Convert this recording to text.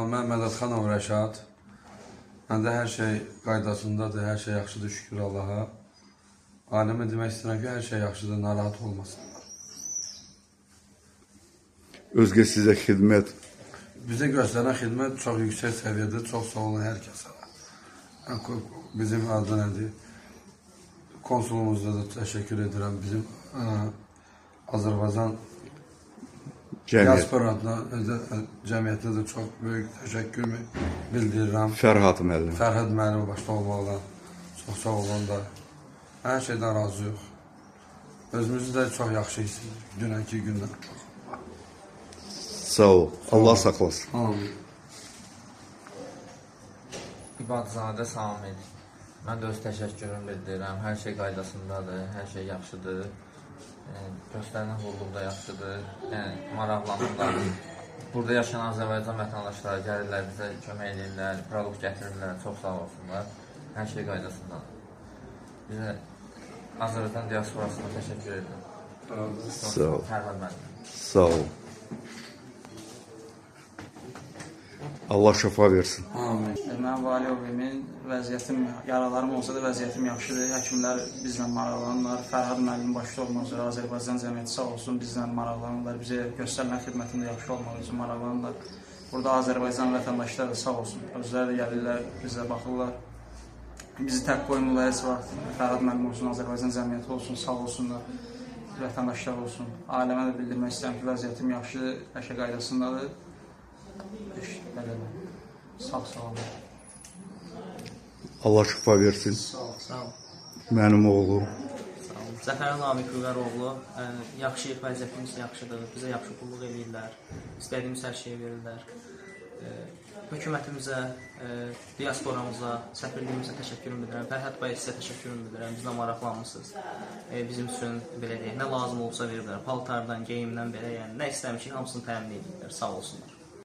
Mən Mədətxanov Rəşad. Məndə hər şey qaydasındadır, hər şey yaxşıdır, şükür Allaha. Ailəmə demək istəyirəm ki, hər şey yaxşıdır, narahat olmasınlar. Özgə sizə xidmət Bizə göstərilən xidmət çox yüksək səviyyədə, çox sağ olun hər kəsə. Yəni, bizim adı nədir? Konsulumuza da təşəkkür edirəm. Bizim Azərbaycan cəmiyyət. diasporasına, cəmiyyətinə də çox böyük təşəkkürümü bildirirəm. Fərhad müəllim. Fərhad müəllim başda olmaqla çox sağ olun da. Hər şeydən razıyıq. Özümüzü də çox yaxşı hiss edirik. Dünənki gündən çox. Sağ ol. Allah saxlasın. Amin. İbadzadə Samir. Mən də öz təşəkkürümü bildirirəm. Hər şey qaydasındadır, hər şey yaxşıdır. Göstərilən qulluq da yaxşıdır. Yəni maraqlanırlar. Burada yaşayan Azərbaycan vətəndaşları gəlirlər, bizə kömək eləyirlər, produkt gətirirlər. Çox sağ olsunlar. Hər şey qaydasındadır. Bizə Azərbaycan diasporasına təşəkkür edirəm. Sağ ol. Fərhad müəllim. Sağ ol. Allah şəfa versin. Amin. Mən Valiyov Emin, vəziyyətim, yaralarım olsa da vəziyyətim yaxşıdır. Həkimlər bizlə maraqlanırlar. Fərhad müəllim başda olmaq üzrə Azərbaycan cəmiyyəti sağ olsun bizlə maraqlanırlar. Bizə göstərilən xidmətin də yaxşı olmağı üçün maraqlanırlar. Burada Azərbaycan vətəndaşları da sağ olsun. Özləri də gəlirlər, bizə baxırlar. Bizi tək qoymurlar heç vaxt. Fərhad müəllim olsun, Azərbaycan cəmiyyəti olsun, sağ olsunlar. Vətəndaşlar olsun. Ailəmə də bildirmək istəyirəm ki, vəziyyətim yaxşıdır, hər şey qaydasındadır. Belə də. Sağ olun. Allah şəfa versin. Sağ ol. Sağ ol. Mənim oğlum. Sağ ol. Zəfər Namiq Vüqaroğlu, yaxşıyıq, vəziyyətimiz yaxşıdır. Bizə yaxşı qulluq eləyirlər. İstədiyimiz hər şeyi verirlər. Hökumətimizə, diasporamıza, səfirliyimizə təşəkkürümü bildirirəm. Fərhad bəy, sizə təşəkkürümü bildirirəm. Bizlə maraqlanmısınız. Bizim üçün belə deyək, nə lazım olsa verirlər. Paltardan, geyimdən belə, yəni nə istəmişik hamısını təmin edirlər. Sağ olsunlar.